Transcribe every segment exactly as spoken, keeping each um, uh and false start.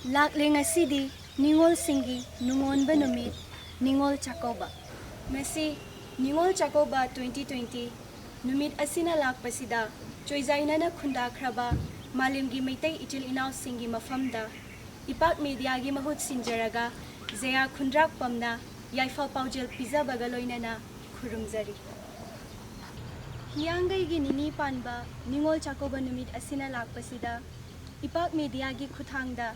ꯂꯥꯛꯂꯦ ꯉꯁꯤꯗꯤ ꯅꯤꯉꯣꯜꯁꯤꯡꯒꯤ ꯅꯨꯡꯉꯣꯟꯕ ꯅꯨꯃꯤꯠ, ꯅꯤꯉꯣꯜ ꯆꯥꯛꯀꯧꯕ꯫ ꯉꯁꯤ ꯅꯤꯉꯣꯜ ꯆꯥꯛꯀꯧꯕ twenty twenty ꯅꯨꯃꯤꯠ ꯑꯁꯤꯅ ꯂꯥꯛꯄꯁꯤꯗ ꯆꯣꯏꯖꯥꯏꯅꯅ ꯈꯨꯟꯗꯥꯈ꯭ꯔꯕ ꯃꯥꯂꯦꯝꯒꯤ ꯃꯩꯇꯩ ꯏꯆꯤꯜ ꯏꯅꯥꯎꯁꯤꯡꯒꯤ ꯃꯐꯝꯗ ꯏꯄꯥꯛ ꯃꯦꯗꯤꯌꯥꯒꯤ ꯃꯍꯨꯠ ꯁꯤꯟꯖꯔꯒ ꯖꯌꯥ ꯈꯨꯟꯗ꯭ꯔꯥꯛꯄꯝꯅ ꯌꯥꯏꯐ ꯄꯥꯎꯖꯦꯜ ꯄꯤꯖꯕꯒ ꯂꯣꯏꯅꯅ ꯈꯨꯔꯨꯝꯖꯔꯤ꯫ ꯍꯤꯌꯥꯡꯒꯩꯒꯤ ꯅꯤꯅꯤ ꯄꯥꯟꯕ ꯅꯤꯉꯣꯜ ꯆꯥꯛꯀꯧꯕ ꯅꯨꯃꯤꯠ ꯑꯁꯤꯅ ꯂꯥꯛꯄꯁꯤꯗ ꯏꯄꯥꯛ ꯃꯦꯗꯤꯌꯥꯒꯤ ꯈꯨꯠꯊꯥꯡꯗ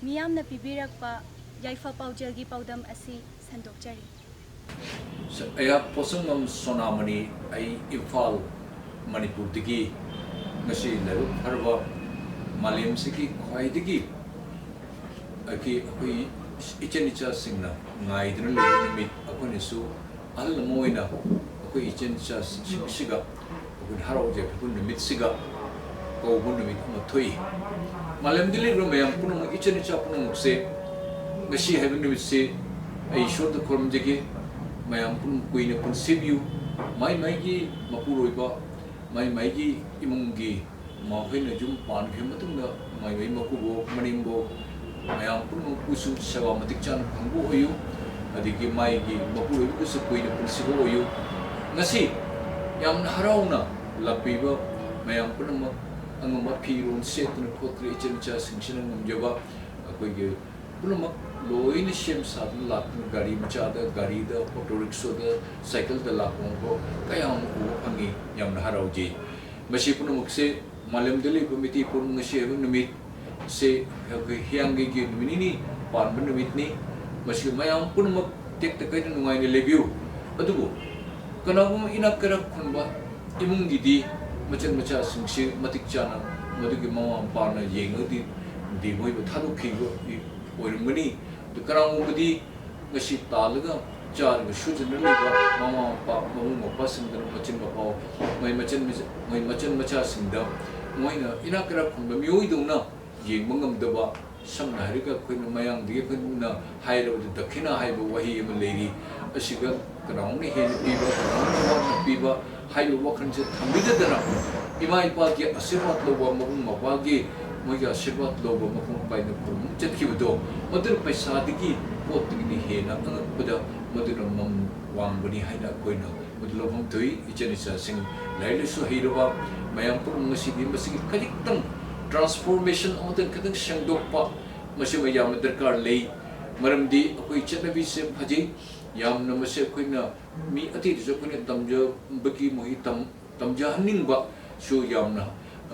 ꯃꯤꯌꯥꯝꯅ ꯄꯤꯕꯤꯔꯛꯄ ꯌꯥꯏꯐ ꯄꯥꯎꯖꯦꯜꯒꯤ ꯄꯥꯎꯗꯝ ꯑꯁꯤ ꯁꯟꯗꯣꯛꯆꯔꯤ꯫ ꯑꯩꯍꯥꯛ ꯄꯣꯠꯁꯪꯕꯝ ꯁꯣꯅꯥꯃꯅꯤ꯫ ꯑꯩ ꯏꯝꯐꯥꯜ, ꯃꯅꯤꯄꯨꯔꯗꯒꯤ꯫ ꯉꯁꯤ ꯂꯥꯏꯕꯛ ꯐꯔꯕ ꯃꯥꯂꯦꯝꯁꯤꯒꯤ ꯈ꯭ꯋꯥꯏꯗꯒꯤ ꯑꯩꯈꯣꯏ, ꯑꯩꯈꯣꯏ ꯏꯆꯟ ꯏꯆꯥꯁꯤꯡꯅ ꯉꯥꯏꯗꯨꯅ ꯂꯩꯕ ꯅꯨꯃꯤꯠ, ꯑꯩꯈꯣꯏꯅꯁꯨ ꯑꯍꯜ ꯑꯃ ꯑꯣꯏꯅ ꯑꯩꯈꯣꯏ ꯏꯆꯟ ꯏꯆꯥꯁꯤꯡꯁꯤꯒ ꯑꯩꯈꯣꯏꯅ ꯍꯔꯥꯎꯖꯕ ꯅꯨꯃꯤꯠꯁꯤꯒ ꯀꯧꯕ ꯅꯨꯃꯤꯠ ꯑꯃ ꯊꯣꯛꯏ꯫ ꯃꯥꯂꯦꯝꯗ ꯂꯩꯔꯤꯕ ꯃꯌꯥꯝ ꯄꯨꯝꯅꯃꯛ, ꯏꯆꯟ ꯏꯆꯥ ꯄꯨꯝꯅꯃꯛꯁꯦ, ꯉꯁꯤ ꯍꯥꯏꯕ ꯅꯨꯃꯤꯠꯁꯦ ꯑꯩ ꯏꯁꯣꯔꯗ ꯈꯨꯔꯨꯝꯖꯒꯦ꯫ ꯃꯌꯥꯝ ꯄꯨꯝꯅꯃꯛ ꯀꯨꯏꯅ ꯄꯨꯟꯁꯤꯕꯤꯌꯨ꯫ ꯃꯥꯏ ꯃꯥꯏꯒꯤ ꯃꯄꯨꯔꯣꯏꯕ, ꯃꯥꯏ ꯃꯥꯏꯒꯤ ꯏꯃꯨꯡꯒꯤ ꯃꯈꯣꯏꯅ ꯌꯨꯝ ꯄꯥꯟꯈꯤꯕ ꯃꯇꯨꯡꯗ ꯃꯥꯏ ꯃꯥꯏ ꯃꯀꯨꯕꯣꯛ, ꯃꯅꯦꯝꯕꯣꯛ, ꯃꯌꯥꯝ ꯄꯨꯝꯅꯃꯛꯄꯨꯁꯨ ꯁꯦꯕꯥ ꯃꯇꯤꯛ ꯆꯥꯅ ꯐꯪꯕ ꯑꯣꯏꯌꯨ꯫ ꯑꯗꯒꯤ ꯃꯥꯏꯒꯤ ꯃꯄꯨꯔꯣꯏꯕꯗꯨꯁꯨ ꯀꯨꯏꯅ ꯄꯨꯟꯁꯤꯕ ꯑꯣꯏꯌꯨ꯫ ꯉꯁꯤ ꯌꯥꯝꯅ ꯍꯔꯥꯎꯅ ꯂꯥꯛꯄꯤꯕ ꯃꯌꯥꯝ ꯄꯨꯝꯅꯃꯛ, ꯑꯉꯝꯕ ꯐꯤꯔꯣꯜ ꯁꯦꯠꯇꯅ ꯈꯣꯠꯇꯅ ꯏꯆꯟ ꯏꯆꯥꯁꯤꯡꯁꯤꯅ ꯉꯝꯖꯕ ꯑꯩꯈꯣꯏꯒꯤ ꯄꯨꯝꯅꯃꯛ ꯂꯣꯏꯅ ꯁꯦꯝ ꯁꯥꯗꯨꯅ ꯂꯥꯛꯇꯨꯅ ꯒꯥꯔꯤ ꯃꯆꯥꯗ, ꯒꯥꯔꯤꯗ, ꯑꯣꯇꯣ ꯔꯤꯛꯁꯣꯗ, ꯁꯥꯏꯀꯜꯗ ꯂꯥꯛꯄ ꯈꯣꯠꯄ ꯀꯌꯥ ꯑꯃ ꯎꯕ ꯐꯪꯉꯤ꯫ ꯌꯥꯝꯅ ꯍꯔꯥꯎꯖꯩ꯫ ꯃꯁꯤ ꯄꯨꯝꯅꯃꯛꯁꯦ ꯃꯥꯂꯦꯝꯗ ꯂꯩꯕ ꯃꯤꯇꯩ ꯄꯨꯝꯅꯃꯛ ꯉꯁꯤ ꯍꯥꯏꯕ ꯅꯨꯃꯤꯠꯁꯦ ꯑꯩꯈꯣꯏ ꯍꯤꯌꯥꯡꯒꯩꯒꯤ ꯅꯨꯃꯤꯠ ꯅꯤꯅꯤ ꯄꯥꯟꯕ ꯅꯨꯃꯤꯠꯅꯤ꯫ ꯃꯁꯤ ꯃꯌꯥꯝ ꯄꯨꯝꯅꯃꯛ ꯇꯦꯛꯇ ꯀꯥꯏꯗ ꯅꯨꯡꯉꯥꯏꯅ ꯂꯩꯕꯤꯌꯨ꯫ ꯑꯗꯨꯕꯨ ꯀꯅꯥꯒꯨꯝꯕ ꯏꯅꯥꯛ ꯀꯩꯔꯥꯛ ꯈꯨꯟꯕ ꯏꯃꯨꯡꯒꯤꯗꯤ ꯃꯆꯟ ꯃꯆꯥꯁꯤꯡꯁꯤ ꯃꯇꯤꯛ ꯆꯥꯅ ꯃꯗꯨꯒꯤ ꯃꯃꯥ ꯃꯄꯥꯅ ꯌꯦꯡꯉꯒꯗꯤ ꯗꯤ ꯃꯣꯏꯕꯨ ꯊꯥꯗꯣꯛꯈꯤꯕ ꯑꯣꯏꯔꯝꯒꯅꯤ꯫ ꯑꯗꯨ ꯀꯅꯥꯒꯨꯝꯕꯗꯤ ꯉꯁꯤ ꯇꯥꯜꯂꯒ ꯆꯥꯔꯒ ꯁꯨꯖꯅ ꯂꯩꯕ ꯃꯃꯥ ꯃꯄꯥ, ꯃꯕꯨꯡ ꯃꯧꯄ꯭ꯋꯥꯁꯤꯡꯗꯨꯅ ꯃꯆꯤꯟ ꯃꯄꯥꯎ, ꯃꯣꯏ ꯃꯆꯟ, ꯃꯣꯏ ꯃꯆꯟ ꯃꯆꯥꯁꯤꯡꯗ ꯃꯣꯏꯅ ꯏꯅꯥꯛ ꯀꯩꯔꯥꯛ ꯈꯨꯟꯕ ꯃꯤꯑꯣꯏꯗꯧꯅ ꯌꯦꯡꯕ ꯉꯝꯗꯕ, ꯁꯝꯅ ꯍꯥꯏꯔꯒ ꯑꯩꯈꯣꯏꯅ ꯃꯌꯥꯡꯗꯒꯤ ꯑꯩꯈꯣꯏꯅ ꯍꯥꯏꯔꯕꯗ ꯗꯈꯤꯅꯥ ꯍꯥꯏꯕ ꯋꯥꯍꯩ ꯑꯃ ꯂꯩꯔꯤ꯫ ꯑꯁꯤꯒ ꯀꯅꯥꯒꯨꯝꯕꯅ ꯍꯦꯟꯅ ꯄꯤꯕ, ꯀꯅꯥꯒꯨꯝꯕꯅ ꯋꯥꯠꯅ ꯄꯤꯕ ꯍꯥꯏꯕ ꯋꯥꯈꯜꯁꯦ ꯊꯝꯕꯤꯗꯗꯅ, ꯏꯃꯥ ꯏꯄꯥꯒꯤ ꯑꯁꯤꯔꯕꯥꯗ ꯂꯧꯕ, ꯃꯕꯨꯡ ꯃꯧꯄ꯭ꯋꯥꯒꯤ ꯃꯣꯏꯒꯤ ꯑꯥꯁꯤꯔꯕꯥꯗ ꯂꯧꯕ ꯃꯄꯨꯡ ꯐꯥꯅ ꯈꯨꯔꯨꯝ ꯆꯠꯈꯤꯕꯗꯣ, ꯃꯗꯨꯅ ꯄꯩꯁꯥꯗꯒꯤ ꯄꯣꯠꯇꯒꯤꯗꯤ ꯍꯦꯟꯅ ꯑꯉꯛꯄꯗ ꯃꯗꯨꯅ ꯃꯃꯜ ꯋꯥꯡꯕꯅꯤ ꯍꯥꯏꯅ ꯑꯩꯈꯣꯏꯅ ꯃꯗꯨ ꯂꯧꯐꯝ ꯊꯣꯛꯏ꯫ ꯏꯆꯟ ꯏꯆꯥꯁꯤꯡ ꯂꯥꯏꯔꯤꯛ ꯂꯥꯏꯁꯨ ꯍꯩꯔꯕ ꯃꯌꯥꯝ ꯄꯨꯝꯅꯃꯛ ꯉꯁꯤꯗꯤ ꯃꯁꯤꯒꯤ ꯈꯖꯤꯛꯇꯪ transformation ꯑꯃꯇꯪ ꯈꯤꯇꯪ ꯁꯦꯡꯗꯣꯛꯄ, ꯃꯁꯤ ꯃꯌꯥꯝꯅ ꯗꯔꯀꯥꯔ ꯂꯩ꯫ ꯃꯔꯝꯗꯤ ꯑꯩꯈꯣꯏ ꯆꯠꯅꯕꯤꯁꯦ ꯐꯖꯩ, ꯌꯥꯝꯅ ꯃꯁꯤ ꯑꯩꯈꯣꯏꯅ ꯃꯤ ꯑꯇꯩꯗꯁꯨ ꯑꯩꯈꯣꯏꯅ ꯇꯝꯖꯕꯒꯤ ꯃꯍꯩ ꯇꯝ-, ꯇꯝꯖꯍꯟꯅꯤꯡꯕꯁꯨ ꯌꯥꯝꯅ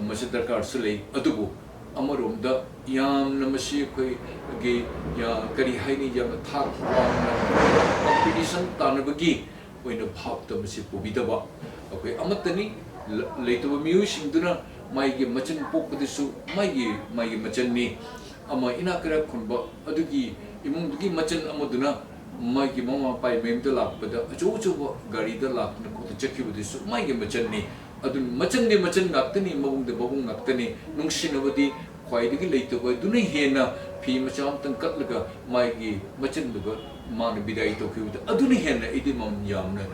ꯃꯁꯤ ꯗꯔꯀꯥꯔꯁꯨ ꯂꯩ꯫ ꯑꯗꯨꯕꯨ ꯑꯃꯔꯣꯝꯗ ꯌꯥꯝꯅ ꯃꯁꯤ ꯑꯩꯈꯣꯏꯒꯤ, ꯌꯥ-, ꯀꯔꯤ ꯍꯥꯏꯅꯤ, ꯌꯥꯝꯅ ꯊꯥꯛ ꯋꯥꯡꯅ competition ꯇꯥꯟꯅꯕꯒꯤ ꯑꯣꯏꯅ ꯚꯥꯞꯇ ꯃꯁꯤ ꯄꯨꯕꯤꯗꯕ꯫ ꯑꯩꯈꯣꯏ ꯑꯃꯠꯇꯅꯤ꯫ ꯂ-, ꯂꯩꯇꯕ ꯃꯤꯑꯣꯏꯁꯤꯡꯗꯨꯅ ꯃꯥꯒꯤ ꯃꯆꯟ ꯄꯣꯛꯄꯗꯁꯨ ꯃꯥꯒꯤ, ꯃꯥꯒꯤ ꯃꯆꯟꯅꯤ꯫ ꯑꯃ ꯏꯅꯥꯛ ꯀꯩꯔꯥꯛ ꯈꯨꯟꯕ ꯑꯗꯨꯒꯤ ꯏꯃꯨꯡꯗꯨꯒꯤ ꯃꯆꯟ ꯑꯃꯗꯨꯅ ꯃꯥꯒꯤ ꯃꯃꯥ ꯃꯄꯥꯒꯤ ꯃꯌꯨꯝꯗ ꯂꯥꯛꯄꯗ ꯑꯆꯧ ꯑꯆꯧꯕ ꯒꯥꯔꯤꯗ ꯂꯥꯛꯇꯅ ꯈꯣꯠꯇꯅ ꯆꯠꯈꯤꯕꯗꯨꯁꯨ ꯃꯥꯒꯤ ꯃꯆꯟꯅꯤ꯫ ꯑꯗꯨꯅ ꯃꯆꯟꯗꯤ ꯃꯆꯟ ꯉꯥꯛꯇꯅꯤ, ꯃꯕꯨꯡꯗꯤ ꯃꯕꯨꯡ ꯉꯥꯛꯇꯅꯤ꯫ ꯅꯨꯡꯁꯤꯅꯕꯗꯤ ꯈ꯭ꯋꯥꯏꯗꯒꯤ ꯂꯩꯇꯕ ꯑꯗꯨꯅ ꯍꯦꯟꯅ, ꯐꯤ ꯃꯆꯥ ꯑꯃꯇꯪ ꯀꯠꯂꯒ ꯃꯥꯒꯤ ꯃꯆꯟꯗꯨꯒ ꯃꯥꯅ ꯕꯤꯗꯥꯏ ꯇꯧꯈꯤꯕꯗ ꯑꯗꯨꯅ ꯍꯦꯟꯅ ꯑꯩꯗꯤ ꯃꯃꯜ ꯌꯥꯝꯅ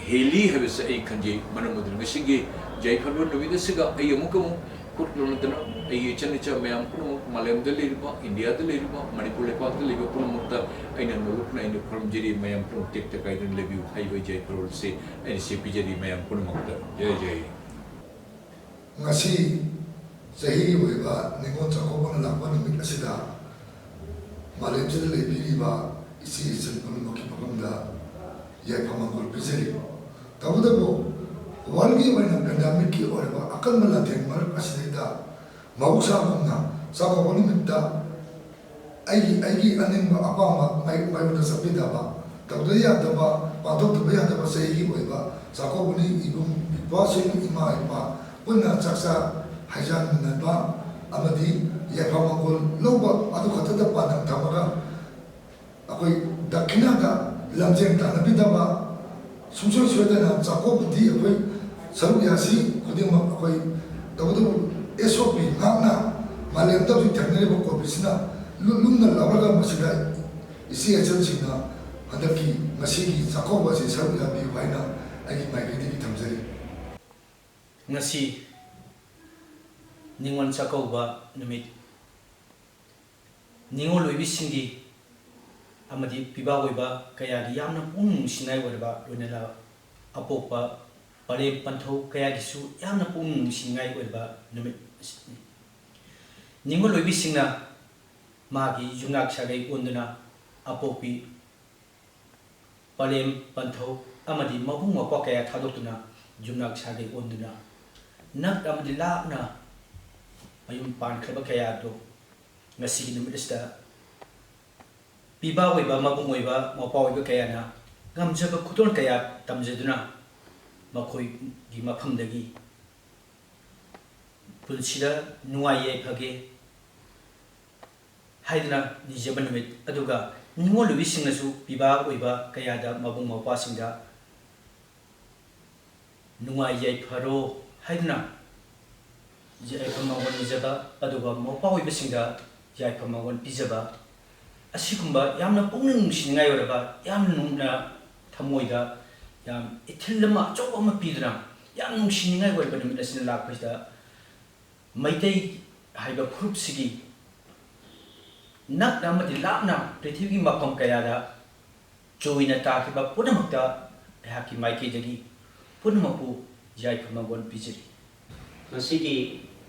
ꯍꯦꯜꯂꯤ ꯍꯥꯏꯕꯁꯦ ꯑꯩ ꯈꯟꯖꯩ꯫ ꯃꯔꯝ ꯑꯗꯨꯅ ꯉꯁꯤꯒꯤ ꯌꯥꯏꯐꯔꯕ ꯅꯨꯃꯤꯠ ꯑꯁꯤꯗ ꯑꯩ ꯑꯃꯨꯛꯀ ꯑꯃꯨꯛ ꯈꯨꯠ ꯂꯣꯟꯅꯗꯨꯅ ꯑꯩꯒꯤ ꯏꯆꯟ ꯏꯆꯥ ꯃꯌꯥꯝ ꯄꯨꯝꯅꯃꯛ, ꯃꯥꯂꯦꯝꯗ ꯂꯩꯔꯤꯕ, ꯏꯟꯗꯤꯌꯥꯗ ꯂꯩꯔꯤꯕ, ꯃꯅꯤꯄꯨꯔ ꯂꯩꯄꯥꯛꯇ ꯂꯩꯕ ꯄꯨꯝꯅꯃꯛꯇ ꯑꯩꯅ ꯅꯣꯂꯨꯛꯅ ꯑꯩꯅ ꯈꯨꯔꯨꯝꯖꯔꯤ꯫ ꯃꯌꯥꯝ ꯄꯨꯝꯅꯃꯛ ꯇꯦꯛꯇ ꯀꯥꯏꯗꯅ ꯂꯩꯕꯤꯌꯨ ꯍꯥꯏꯕ ꯌꯥꯏꯐꯔꯣꯜꯁꯦ ꯑꯩꯅ ꯁꯤ ꯄꯤꯖꯔꯤ ꯃꯌꯥꯝ ꯄꯨꯝꯅꯃꯛꯇ꯫ ꯖꯩ ꯖꯩ꯫ ꯉꯁꯤ ꯆꯍꯤꯒꯤ ꯑꯣꯏꯕ ꯅꯤꯉꯣꯜ ꯆꯥꯛꯀꯧꯕꯅ ꯂꯥꯛꯄ ꯅꯨꯃꯤꯠ ꯑꯁꯤꯗ ꯃꯥꯂꯦꯝꯁꯤꯗ ꯂꯩꯕꯤꯔꯤꯕ ꯏꯆꯦ ꯏꯆꯜ ꯄꯨꯝꯅꯃꯛꯀꯤ ꯃꯐꯝꯗ ꯌꯥꯏꯐ ꯃꯪꯒꯣꯜ ꯄꯤꯖꯔꯤ꯫ ꯇꯧꯕꯇꯕꯨ, ꯋꯥꯔꯜꯒꯤ ꯑꯣꯏꯅ ꯄꯦꯟꯗꯥꯃꯤꯛꯀꯤ ꯑꯣꯏꯔꯕ ꯑꯀꯟꯕ ꯂꯥꯟꯊꯦꯡ ꯃꯔꯛ ꯑꯁꯤꯗꯩꯗ ꯃꯍꯧꯁꯥꯒꯨꯝꯅ ꯆꯥꯛꯀꯧꯕ ꯅꯨꯃꯤꯠꯇ ꯑꯩꯒꯤ, ꯑꯩꯒꯤ ꯑꯅꯤꯡꯕ ꯑꯄꯥꯝꯕ ꯃꯥꯏ-, ꯃꯥꯏꯌꯣꯛꯇ ꯆꯠꯄꯤꯗꯕ, ꯇꯧꯗ ꯌꯥꯗꯕ, ꯄꯥꯡꯊꯣꯛꯇꯕ ꯌꯥꯗꯕ ꯆꯍꯤꯒꯤ ꯑꯣꯏꯕ ꯆꯥꯛꯀꯧꯕꯅꯤ꯫ ꯏꯕꯨꯡ ꯏꯄ꯭ꯋꯥꯁꯤꯡ, ꯏꯃꯥ ꯏꯄꯥ ꯄꯨꯟꯅ ꯆꯥꯛꯆꯥ ꯍꯩꯖꯥꯟꯅꯕ ꯑꯃꯗꯤ ꯌꯥꯏꯐ ꯃꯪꯒꯣꯜ ꯂꯧꯕ ꯑꯗꯨ ꯈꯛꯇꯗ ꯄꯥꯟꯗꯝ ꯊꯝꯃꯒ ꯑꯩꯈꯣꯏ ꯗꯈꯤꯅꯥꯗ ꯂꯝꯖꯦꯟ ꯇꯥꯟꯅꯕꯤꯗꯕ, ꯁꯨꯡꯁꯣꯏ ꯁꯣꯏꯗꯅ ꯆꯥꯛꯀꯧꯕꯗꯤ ꯑꯩꯈꯣꯏ ꯁꯔꯨꯛ ꯌꯥꯁꯤ ꯈꯨꯗꯤꯡꯃꯛ ꯑꯩꯈꯣꯏ ꯇꯧꯕꯇꯕꯨ SOP ꯉꯥꯛꯅ ꯃꯥꯂꯦꯝꯗ ꯍꯧꯖꯤꯛ ꯊꯦꯡꯅꯔꯤꯕ ꯀꯣꯚꯤꯗꯁꯤꯅ ꯂꯨ-, ꯂꯨꯝꯅ ꯂꯧꯔꯒ ꯃꯁꯤꯗ ꯏꯆꯦ ꯏꯆꯜꯁꯤꯡꯅ ꯍꯟꯗꯛꯀꯤ ꯉꯁꯤꯒꯤ ꯆꯥꯛꯀꯧꯕ ꯑꯁꯤ ꯁꯔꯨꯛ ꯌꯥꯕꯤꯌꯨ ꯍꯥꯏꯅ ꯑꯩꯒꯤ ꯃꯥꯏꯀꯩꯗꯒꯤ ꯊꯝꯖꯔꯤ꯫ ꯉꯁꯤ ꯅꯤꯉꯣꯜ ꯆꯥꯛꯀꯧꯕ ꯅꯨꯃꯤꯠ꯫ ꯅꯤꯉꯣꯜ ꯑꯣꯏꯕꯤꯁꯤꯡꯒꯤ ꯑꯃꯗꯤ ꯄꯤꯕꯥ ꯑꯣꯏꯕ ꯀꯌꯥꯒꯤ ꯌꯥꯝꯅ ꯄꯨꯛꯅꯤꯡ ꯅꯨꯡꯁꯤꯅꯤꯡꯉꯥꯏ ꯑꯣꯏꯔꯕ, ꯂꯣꯏꯅꯅ ꯑꯄꯣꯛꯄ ꯄꯂꯦꯝ ꯄꯟꯊꯧ ꯀꯌꯥꯒꯤꯁꯨ ꯌꯥꯝꯅ ꯄꯨꯛꯅꯤꯡ ꯅꯨꯡꯁꯤꯅꯤꯡꯉꯥꯏ ꯑꯣꯏꯔꯕ ꯅꯨꯃꯤꯠ ꯑꯁꯤꯅꯤ꯫ ꯅꯤꯉꯣꯜ ꯑꯣꯏꯕꯤꯁꯤꯡꯅ ꯃꯥꯒꯤ ꯌꯨꯝꯅꯥꯛ ꯁꯥꯒꯩ ꯑꯣꯟꯗꯨꯅ ꯑꯄꯣꯛꯄꯤ ꯄꯂꯦꯝ ꯄꯟꯊꯧ ꯑꯃꯗꯤ ꯃꯕꯨꯡ ꯃꯧꯄ꯭ꯋꯥ ꯀꯌꯥ ꯊꯥꯗꯣꯛꯇꯨꯅ ꯌꯨꯝꯅꯥꯛ ꯁꯥꯒꯩ ꯑꯣꯟꯗꯨꯅ ꯅꯛ ꯑꯃꯗꯤ ꯂꯥꯞꯅ ꯃꯌꯨꯝ ꯄꯥꯟꯈ꯭ꯔꯕ ꯀꯌꯥ ꯑꯗꯨ ꯉꯁꯤꯒꯤ ꯅꯨꯃꯤꯠ ꯑꯁꯤꯗ ꯄꯤꯕꯥ ꯑꯣꯏꯕ, ꯃꯕꯨꯡ ꯑꯣꯏꯕ, ꯃꯧꯄ꯭ꯋꯥ ꯑꯣꯏꯕ ꯀꯌꯥꯅ ꯉꯝꯖꯕ ꯈꯨꯗꯣꯜ ꯀꯌꯥ ꯇꯝꯖꯗꯨꯅ ꯃꯈꯣꯏꯒꯤ ꯃꯐꯝꯗꯒꯤ ꯄꯨꯟꯁꯤꯗ ꯅꯨꯡꯉꯥꯏ ꯌꯥꯏꯐꯒꯦ ꯍꯥꯏꯗꯨꯅ ꯅꯤꯖꯕ ꯅꯨꯃꯤꯠ, ꯑꯗꯨꯒ ꯅꯤꯉꯣꯜ ꯑꯣꯏꯕꯤꯁꯤꯡꯅꯁꯨ ꯄꯤꯕꯥ ꯑꯣꯏꯕ ꯀꯌꯥꯗ ꯃꯕꯨꯡ ꯃꯧꯄ꯭ꯋꯥꯁꯤꯡꯗ ꯅꯨꯡꯉꯥꯏ ꯌꯥꯏꯐꯔꯣ ꯍꯥꯏꯗꯨꯅ ꯌꯥꯏꯐ ꯃꯪꯒꯣꯜ ꯅꯤꯖꯕ, ꯑꯗꯨꯒ ꯃꯧꯄ꯭ꯋꯥ ꯑꯣꯏꯕꯁꯤꯡꯗ ꯌꯥꯏꯐ ꯃꯪꯒꯣꯜ ꯄꯤꯖꯕ, ꯑꯁꯤꯒꯨꯝꯕ ꯌꯥꯝꯅ ꯄꯨꯛꯅꯤꯡ ꯅꯨꯡꯁꯤꯅꯤꯡꯉꯥꯏ ꯑꯣꯏꯔꯕ, ꯌꯥꯝꯅ ꯅꯨꯡꯅ ꯊꯃꯣꯏꯗ ꯌꯥꯝ ꯏꯊꯤꯜ ꯑꯃ ꯑꯆꯧꯕ ꯑꯃ ꯄꯤꯗꯨꯅ ꯌꯥꯝ ꯅꯨꯡꯁꯤꯅꯤꯡꯉꯥꯏ ꯑꯣꯏꯔꯕ ꯅꯨꯃꯤꯠ ꯑꯁꯤꯗ ꯂꯥꯛꯄꯁꯤꯗ ꯃꯩꯇꯩ ꯍꯥꯏꯕ ꯐꯨꯔꯨꯞꯁꯤꯒꯤ ꯅꯛꯅ ꯑꯃꯗꯤ ꯂꯥꯞꯅ ꯄ꯭ꯔꯤꯊꯤꯕꯤꯒꯤ ꯃꯐꯝ ꯀꯌꯥꯗ ꯆꯣꯏꯅ ꯇꯥꯈꯤꯕ ꯄꯨꯝꯅꯃꯛꯇ ꯑꯩꯍꯥꯛꯀꯤ ꯃꯥꯏꯀꯩꯗꯒꯤ ꯄꯨꯝꯅꯃꯛꯄꯨ ꯌꯥꯏꯐ ꯃꯪꯒꯣꯜ ꯄꯤꯖꯔꯤ꯫ ꯉꯁꯤꯒꯤ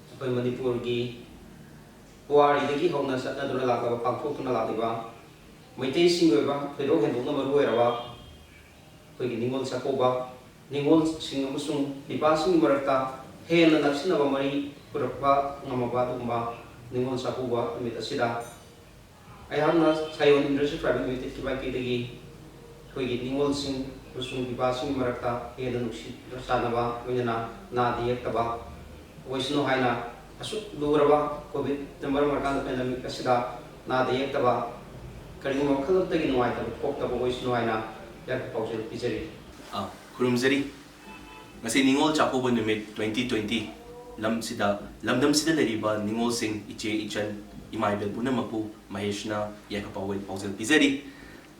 ꯑꯩꯈꯣꯏ ꯃꯅꯤꯄꯨꯔꯒꯤ ꯄꯨꯋꯥꯔꯤꯗꯒꯤ ꯍꯧꯅ ꯆꯠꯅꯗꯨꯅ ꯂꯥꯛꯂꯕ, ꯄꯥꯡꯊꯣꯛꯇꯨꯅ ꯂꯥꯛꯂꯤꯕ ꯃꯩꯇꯩꯁꯤꯡꯒꯤ ꯑꯣꯏꯕ ꯊꯣꯏꯗꯣꯛ ꯍꯦꯟꯗꯣꯛꯅ ꯃꯔꯨ ꯑꯣꯏꯔꯕ ꯑꯩꯈꯣꯏꯒꯤ ꯅꯤꯉꯣꯜ ꯆꯥꯛꯀꯧꯕ, ꯅꯤꯉꯣꯜꯁꯤꯡ ꯑꯃꯁꯨꯡ ꯄꯤꯕꯥꯁꯤꯡꯒꯤ ꯃꯔꯛꯇ ꯍꯦꯟꯅ ꯅꯛꯁꯤꯟꯅꯕ ꯃꯔꯤ ꯄꯨꯔꯛꯄ ꯉꯝꯃꯕ ꯑꯗꯨꯒꯨꯝꯕ ꯅꯤꯉꯣꯜ ꯆꯥꯛꯀꯧꯕ ꯅꯨꯃꯤꯠ ꯑꯁꯤꯗ ꯑꯩꯍꯥꯛꯅ ꯁꯥꯌꯣꯟ ꯏꯟꯗꯁꯇ꯭ꯔꯤ ꯄ꯭ꯔꯥꯏꯚꯦꯠ ꯂꯤꯃꯤꯇꯦꯗꯀꯤ ꯃꯥꯏꯀꯩꯗꯒꯤ ꯑꯩꯈꯣꯏꯒꯤ ꯅꯤꯉꯣꯜꯁꯤꯡ ꯑꯃꯁꯨꯡ ꯄꯤꯕꯥꯁꯤꯡꯒꯤ ꯃꯔꯛꯇ ꯍꯦꯟꯅ ꯅꯨꯡꯁꯤ ꯆꯥꯟꯅꯕ, ꯂꯣꯏꯅꯅ ꯅꯥꯗ ꯌꯦꯛꯇꯕ ꯑꯣꯏꯁꯅꯨ ꯍꯥꯏꯅ ꯑꯁꯨꯛ ꯂꯨꯔꯕ ꯀꯣꯚꯤꯗꯅ ꯃꯔꯝ ꯑꯣꯏꯔꯀꯥꯟꯗ ꯄꯦꯟꯗꯦꯃꯤꯛ ꯑꯁꯤꯗ ꯅꯥꯗ ꯌꯦꯛꯇꯕ, ꯀꯔꯤꯒꯨꯝꯕ ꯃꯈꯜ ꯑꯃꯠꯇꯒꯤ ꯅꯨꯡꯉꯥꯏꯇꯕ ꯊꯣꯛꯇꯕ ꯑꯣꯏꯁꯅꯨ ꯍꯥꯏꯅ ꯌꯥꯏꯐ ꯄꯥꯎꯖꯦꯜ ꯄꯤꯖꯔꯤ꯫ ꯑ, ꯈꯨꯔꯨꯝꯖꯔꯤ꯫ ꯉꯁꯤ ꯅꯤꯉꯣꯜ ꯆꯥꯛꯀꯧꯕ ꯅꯨꯃꯤꯠ twenty twenty, ꯂꯝꯁꯤꯗ, ꯂꯝꯗꯝꯁꯤꯗ ꯂꯩꯔꯤꯕ ꯅꯤꯉꯣꯜꯁꯤꯡ, ꯏꯆꯦ ꯏꯆꯟ, ꯏꯃꯥ ꯏꯕꯦꯜ ꯄꯨꯝꯅꯃꯛꯄꯨ ꯃꯍꯦꯁꯅ ꯌꯥꯏꯐ ꯄꯥꯎꯖꯦꯜ ꯄꯤꯖꯔꯤ꯫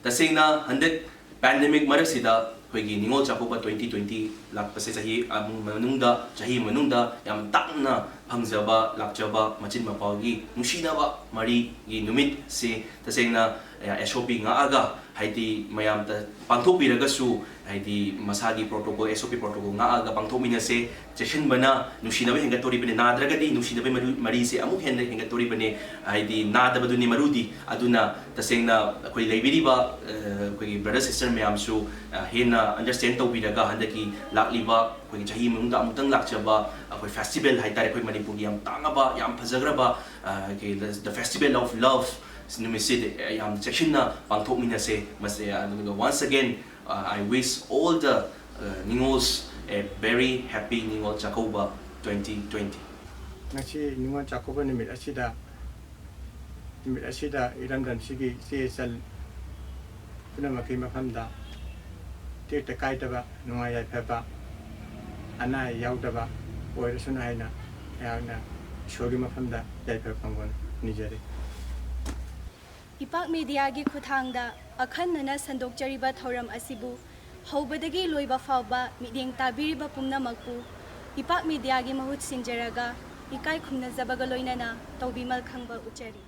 ꯇꯁꯦꯡꯅ ꯍꯟꯗꯛ ꯄꯦꯟꯗꯦꯃꯤꯛ ꯃꯔꯛꯁꯤꯗ ꯑꯩꯈꯣꯏꯒꯤ ꯅꯤꯉꯣꯜ ꯆꯥꯛꯀꯧꯕ twenty twenty ꯂꯥꯛꯄꯁꯦ ꯆꯍꯤ ꯑꯃ ꯃꯅꯨꯡꯗ, ꯆꯍꯤ ꯃꯅꯨꯡꯗ ꯌꯥꯝ ꯇꯥꯡꯅ ꯐꯪꯖꯕ, ꯂꯥꯛꯆꯕ ꯃꯆꯤꯟ ꯃꯧꯄ꯭ꯋꯥꯒꯤ ꯅꯨꯡꯁꯤꯅꯕ ꯃꯔꯤꯒꯤ ꯅꯨꯃꯤꯠꯁꯦ ꯇꯁꯦꯡꯅ, ꯑ, S O P ꯉꯥꯛꯑꯒ, ꯍꯥꯏꯗꯤ ꯃꯌꯥꯝꯗ ꯄꯥꯡꯊꯣꯛꯄꯤꯔꯒꯁꯨ, ꯍꯥꯏꯗꯤ ꯃꯁꯥꯒꯤ protocol, S O P protocol ꯉꯥꯛꯑꯒ ꯄꯥꯡꯊꯣꯛꯃꯤꯟꯅꯁꯦ꯫ ꯆꯦꯛꯁꯤꯟꯕꯅ ꯅꯨꯡꯁꯤꯅꯕ ꯍꯦꯟꯒꯠꯇꯧꯔꯤꯕꯅꯤ, ꯅꯥꯗ꯭ꯔꯒꯗꯤ ꯅꯨꯡꯁꯤꯅꯕꯒꯤ ꯃꯔꯨ-, ꯃꯔꯤꯁꯦ ꯑꯃꯨꯛ ꯍꯦꯟꯅ ꯍꯦꯟꯒꯠꯇꯧꯔꯤꯕꯅꯤ, ꯍꯥꯏꯗꯤ ꯅꯥꯗꯕꯗꯨꯅꯤ ꯃꯔꯨꯗꯤ꯫ ꯑꯗꯨꯅ ꯇꯁꯦꯡꯅ ꯑꯩꯈꯣꯏ ꯂꯩꯕꯤꯔꯤꯕ, ꯑ, ꯑꯩꯈꯣꯏꯒꯤ brother sister ꯃꯌꯥꯝꯁꯨ, ꯑ, ꯍꯦꯟꯅ understand ꯇꯧꯕꯤꯔꯒ ꯍꯟꯗꯛꯀꯤ ꯂꯥꯛꯂꯤꯕ ꯑꯩꯈꯣꯏꯒꯤ ꯆꯍꯤ ꯃꯅꯨꯡꯗ ꯑꯃꯨꯛꯇꯪ ꯂꯥꯛꯆꯕ ꯑꯩꯈꯣꯏ festival ꯍꯥꯏꯇꯥꯔꯦ, ꯑꯩꯈꯣꯏ ꯃꯅꯤꯄꯨꯔꯒꯤ ꯌꯥꯝ ꯇꯥꯡꯉꯕ, ꯌꯥꯝ ꯐꯖꯈ꯭ꯔꯕ, ꯑ, ꯑꯩꯈꯣꯏꯒꯤ the festival of love ꯅꯨꯃꯤꯠꯁꯤꯗ ꯌꯥꯝ ꯆꯦꯛꯁꯤꯟꯅ ꯄꯥꯡꯊꯣꯛꯃꯤꯟꯅꯁꯦ꯫ ꯃꯁꯤ, ꯑꯗꯨꯒ once again, uh, I wish all the, uh, Ningols a very happy Ningol Chakouba twenty twenty꯫ ꯉꯁꯤ ꯅꯤꯉꯣꯜ ꯆꯥꯛꯀꯧꯕ ꯅꯨꯃꯤꯠ ꯑꯁꯤꯗ, ꯅꯨꯃꯤꯠ ꯑꯁꯤꯗ ꯏꯔꯝꯗꯝꯁꯤꯒꯤ ꯏꯆꯦ ꯏꯆꯜ ꯄꯨꯝꯅꯃꯛꯀꯤ ꯃꯐꯝꯗ ꯇꯦꯛꯇ ꯀꯥꯏꯗꯕ, ꯅꯨꯡꯉꯥꯏ ꯌꯥꯏꯐꯕ, ꯑꯅꯥ ꯑꯌꯦꯛ ꯌꯥꯎꯗꯕ ꯑꯣꯏꯔꯁꯅꯨ ꯍꯥꯏꯅ ꯑꯩꯍꯥꯛꯅ ꯏꯁꯣꯔꯒꯤ ꯃꯐꯝꯗ ꯌꯥꯏꯐꯕ ꯐꯪꯕ ꯅꯤꯖꯔꯤ꯫ ꯏꯄꯥꯛ ꯃꯦꯗꯤꯌꯥꯒꯤ ꯈꯨꯠꯊꯥꯡꯗ ꯑꯈꯟꯅꯅ ꯁꯟꯗꯣꯛꯆꯔꯤꯕ ꯊꯧꯔꯝ ꯑꯁꯤꯕꯨ ꯍꯧꯕꯗꯒꯤ ꯂꯣꯏꯕ ꯐꯥꯎꯕ ꯃꯤꯠꯌꯦꯡ ꯇꯥꯕꯤꯔꯤꯕ ꯄꯨꯝꯅꯃꯛꯄꯨ ꯏꯄꯥꯛ ꯃꯦꯗꯤꯌꯥꯒꯤ ꯃꯍꯨꯠ ꯁꯤꯟꯖꯔꯒ ꯏꯀꯥꯏ ꯈꯨꯝꯅꯖꯕꯒ ꯂꯣꯏꯅꯅ ꯇꯧꯕꯤꯃꯜ ꯈꯪꯕ ꯎꯠꯆꯔꯤ꯫